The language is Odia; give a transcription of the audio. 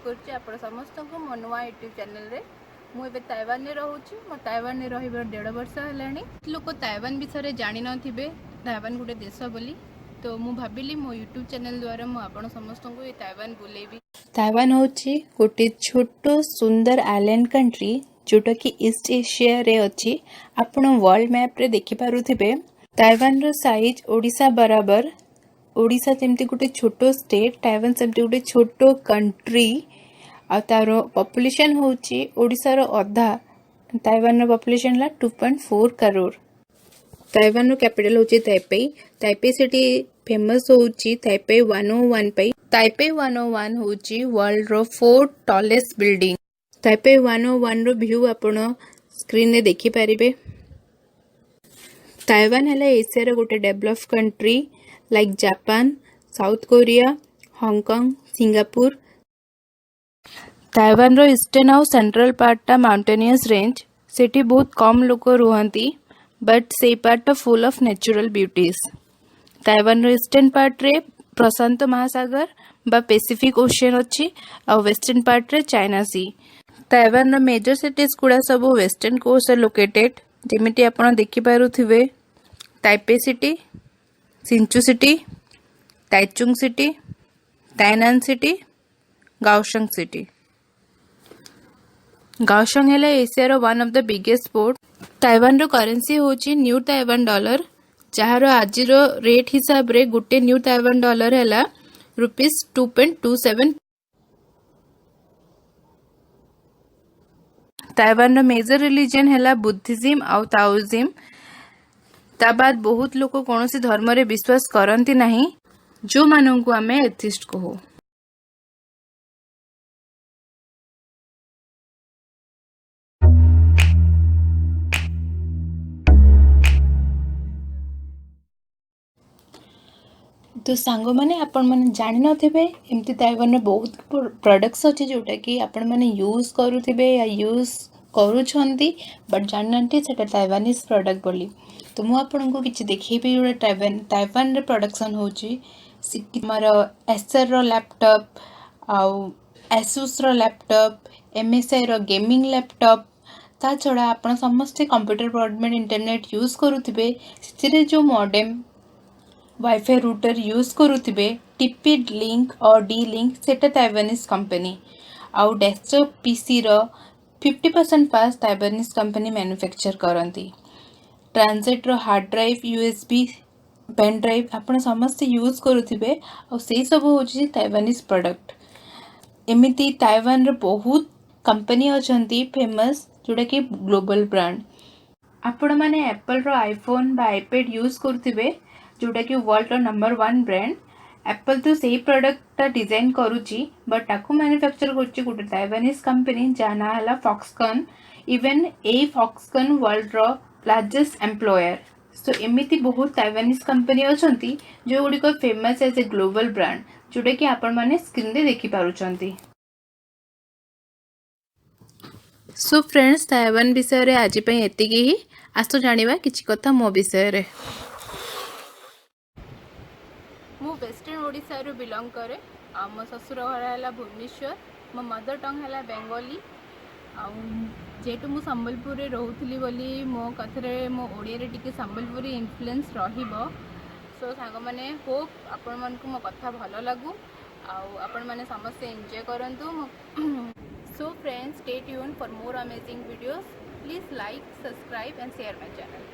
କରୁଛି ଆପଣ ସମସ୍ତଙ୍କୁ ମୋ ନୂଆ ୟୁଟ୍ୟୁବ୍ ଚ୍ୟାନେଲରେ। ମୁଁ ଏବେ ତାଇୱାନରେ ରହୁଛି। ମୋ ତାଇୱାନରେ ରହିବାର 1.5 ବର୍ଷ ହେଲାଣି। ଲୋକ ତାଇୱାନ ବିଷୟରେ ଜାଣିନଥିବେ, ତାଇୱାନ ଗୋଟେ ଦେଶ ବୋଲି। ତ ମୁଁ ଭାବିଲି ମୋ ୟୁଟ୍ୟୁବ୍ ଚ୍ୟାନେଲ୍ ଦ୍ୱାରା ମୁଁ ଆପଣ ସମସ୍ତଙ୍କୁ ଏ ତାଇୱାନ ବୁଲେଇବି। ତାଇୱାନ ହେଉଛି ଗୋଟେ ଛୋଟ ସୁନ୍ଦର ଆଇଲ୍ୟାଣ୍ଡ କଣ୍ଟ୍ରି, ଯେଉଁଟାକି ଇଷ୍ଟ ଏସିଆରେ ଅଛି। ଆପଣ ୱାର୍ଲଡ ମ୍ୟାପ୍ରେ ଦେଖିପାରୁଥିବେ। ତାଇୱାନର ସାଇଜ୍ ଓଡ଼ିଶା ବରାବର। ଓଡ଼ିଶା ଯେମିତି ଗୋଟେ ଛୋଟ ଷ୍ଟେଟ୍, ତାଇୱାନ ସେମିତି ଗୋଟେ ଛୋଟ କଣ୍ଟ୍ରି। ଆଉ ତାର ପପୁଲେସନ୍ ହେଉଛି ଓଡ଼ିଶାର ଅଧା। ତାଇୱାନର ପପୁଲେସନ୍ ହେଲା 2.4 କରୋଡ଼। ତାଇୱାନର କ୍ୟାପିଟାଲ ହେଉଛି ତାଇପେଇ। ତାଇପେଇ ସିଟି ଫେମସ୍ ହେଉଛି ତାଇପେଇ 101 ପାଇଁ। ତାଇପେଇ 101 ହେଉଛି ୱାର୍ଲଡର ଫୋର୍ଥ ଟଲେଷ୍ଟ ବିଲ୍ଡିଂ। ତାଇପେଇ 101ର ଭ୍ୟୁ ଆପଣ ସ୍କ୍ରିନରେ ଦେଖିପାରିବେ। ତାଇୱାନ ହେଲା ଏସିଆର ଗୋଟେ develop country, like Japan, south Korea, Hong Kong, Singapore. ତାଇୱାନର ଇଷ୍ଟର୍ନ ଆଉ ସେଣ୍ଟ୍ରାଲ ପାର୍ଟଟା ମାଉଣ୍ଟେନିୟସ୍ ରେଞ୍ଜ। ସେଠି ବହୁତ କମ୍ ଲୋକ ରୁହନ୍ତି, ବଟ୍ ସେଇ ପାର୍ଟଟା ଫୁଲ୍ ଅଫ୍ ନ୍ୟାଚୁରାଲ ବ୍ୟୁଟିଜ୍। ତାଇୱାନର ଇଷ୍ଟର୍ନ ପାର୍ଟରେ ପ୍ରଶାନ୍ତ ମହାସାଗର ବା ପେସିଫିକ୍ ଓସିଆନ୍ ଅଛି ଆଉ ୱେଷ୍ଟର୍ନ ପାର୍ଟରେ ଚାଇନା ସି। ତାଇୱାନର ମେଜର ସିଟିଜ୍ ଗୁଡ଼ା ସବୁ ୱେଷ୍ଟର୍ନ କୋଷ୍ଟରେ ଲୋକେଟେଡ୍, ଯେମିତି ଆପଣ ଦେଖିପାରୁଥିବେ: Taipei city, Hsinchu city, Taichung city, Tainan city, Kaohsiung city. Kaohsiung ହେଲା ଏସିଆର one of the biggest port। ତାଇୱାନର କରେନ୍ସି ହେଉଛି ନ୍ୟୁ ତାଇୱାନ ଡଲାର, ଯାହାର ଆଜିର ରେଟ୍ ହିସାବରେ ଗୋଟେ ନ୍ୟୁ ତାଇୱାନ ଡଲାର ହେଲା ₹2.27। ତାଇୱାନର ମେଜର ରିଲିଜିଅନ୍ ହେଲା ବୁଦ୍ଧିଜିମ୍ ଆଉ ତାଓଜିମ୍। ତା ବାଦ ବହୁତ ଲୋକ କୌଣସି ଧର୍ମରେ ବିଶ୍ୱାସ କରନ୍ତି ନାହିଁ, ଯେଉଁମାନଙ୍କୁ ଆମେ ଏଥିଷ୍ଟ କହୁ। ତ ସାଙ୍ଗମାନେ, ଆପଣମାନେ ଜାଣିନଥିବେ, ଏମିତି ତାଇୱାନର ବହୁତ ପ୍ରଡ଼କ୍ଟସ୍ ଅଛି, ଯେଉଁଟାକି ଆପଣମାନେ ୟୁଜ୍ କରୁଥିବେ ୟା ୟୁଜ୍ କରୁଛନ୍ତି, ବଟ୍ ଜାଣିନାହାନ୍ତି ସେଇଟା ତାଇୱାନିଜ୍ ପ୍ରଡ଼କ୍ଟ ବୋଲି। ତ ମୁଁ ଆପଣଙ୍କୁ କିଛି ଦେଖେଇବି, ଯେଉଁଟା ତାଇୱାନରେ ପ୍ରଡ଼କ୍ସନ୍ ହେଉଛି। ଆମର ଏସର୍ର ଲ୍ୟାପଟପ୍ ଆଉ ଆସୁସ୍ର ଲ୍ୟାପଟପ୍, ଏମ୍ଏସ୍ଆଇର ଗେମିଂ ଲ୍ୟାପଟପ୍। ତା ଛଡ଼ା ଆପଣ ସମସ୍ତେ କମ୍ପ୍ୟୁଟର, ବ୍ରଡ଼ବ୍ୟାଣ୍ଡ, ଇଣ୍ଟରନେଟ୍ ୟୁଜ୍ କରୁଥିବେ। ସେଥିରେ ଯେଉଁ ମଡେମ୍, ୱାଇଫାଇ ରୁଟର ୟୁଜ୍ କରୁଥିବେ, ଟିପି ଲିଙ୍କ ଓ ଡି ଲିଙ୍କ, ସେଇଟା ତାଇୱାନିଜ୍ କମ୍ପାନୀ। ଆଉ ଡେସ୍କଟପ୍ ପିସିର 50% ପାର୍ଟସ୍ ତାଇୱାନିଜ୍ କମ୍ପାନୀ ମ୍ୟାନୁଫ୍ୟାକ୍ଚର କରନ୍ତି। ଟ୍ରାନ୍ସେଣ୍ଟର hard drive, USB pen drive ଆପଣ ସମସ୍ତେ ୟୁଜ୍ କରୁଥିବେ ଆଉ ସେଇ ସବୁ ହେଉଛି ତାଇୱାନିଜ୍ ପ୍ରଡ଼କ୍ଟ। ଏମିତି ତାଇୱାନର ବହୁତ କମ୍ପାନୀ ଅଛନ୍ତି ଫେମସ୍, ଯେଉଁଟାକି ଗ୍ଲୋବାଲ୍ ବ୍ରାଣ୍ଡ। ଆପଣମାନେ ଆପଲ୍ର ଆଇଫୋନ୍ ବା ଆଇପ୍ୟାଡ୍ ୟୁଜ୍ କରୁଥିବେ, ଯେଉଁଟାକି ୱାର୍ଲଡର ନମ୍ବର ୱାନ୍ ବ୍ରାଣ୍ଡ। ଆପଲ୍ ତ ସେଇ ପ୍ରଡ଼କ୍ଟଟା ଡିଜାଇନ୍ କରୁଛି, ବଟ୍ ତାକୁ ମ୍ୟାନୁଫ୍ୟାକ୍ଚର କରୁଛି ଗୋଟେ ତାଇୱାନିଜ୍ କମ୍ପାନୀ, ଯାହା ନାଁ ହେଲା ଫକ୍ସକନ୍। ଇଭେନ୍ ଏଇ ଫକ୍ସକନ୍ ୱାର୍ଲଡର ଲାର୍ଜେଷ୍ଟ ଏମ୍ପ୍ଲୟର। ସୋ ଏମିତି ବହୁତ ତାଇୱାନିଜ୍ କମ୍ପାନୀ ଅଛନ୍ତି, ଯେଉଁଗୁଡ଼ିକ ଫେମସ୍ ଏଜ୍ ଏ ଗ୍ଲୋବାଲ୍ ବ୍ରାଣ୍ଡ, ଯେଉଁଟାକି ଆପଣମାନେ ସ୍କ୍ରିନ୍ରେ ଦେଖିପାରୁଛନ୍ତି। ସୋ ଫ୍ରେଣ୍ଡସ୍, ତାଇୱାନ ବିଷୟରେ ଆଜି ପାଇଁ ଏତିକି ହିଁ। ଆସ ଜାଣିବା କିଛି କଥା ମୋ ବିଷୟରେ। ମୁଁ ୱେଷ୍ଟର୍ଣ୍ଣ ଓଡ଼ିଶାରୁ ବିଲଙ୍ଗ କରେ ଆଉ ମୋ ଶ୍ୱଶୁର ଘର ହେଲା ଭୁବନେଶ୍ୱର। ମୋ ମଦର ଟଙ୍ଗ ହେଲା ବେଙ୍ଗଲୀ। ଆଉ ଯେହେତୁ ମୁଁ ସମ୍ବଲପୁରରେ ରହୁଥିଲି ବୋଲି ମୋ କଥାରେ, ମୋ ଓଡ଼ିଆରେ ଟିକେ ସମ୍ବଲପୁରୀ ଇନଫ୍ଲୁଏନ୍ସ ରହିବ। ସୋ ସାଙ୍ଗମାନେ, ହୋପ୍ ଆପଣମାନଙ୍କୁ ମୋ କଥା ଭଲ ଲାଗୁ ଆଉ ଆପଣମାନେ ସମସ୍ତେ ଏନ୍ଜୟ କରନ୍ତୁ। So friends, stay tuned for more amazing videos. Please like, subscribe and share my channel.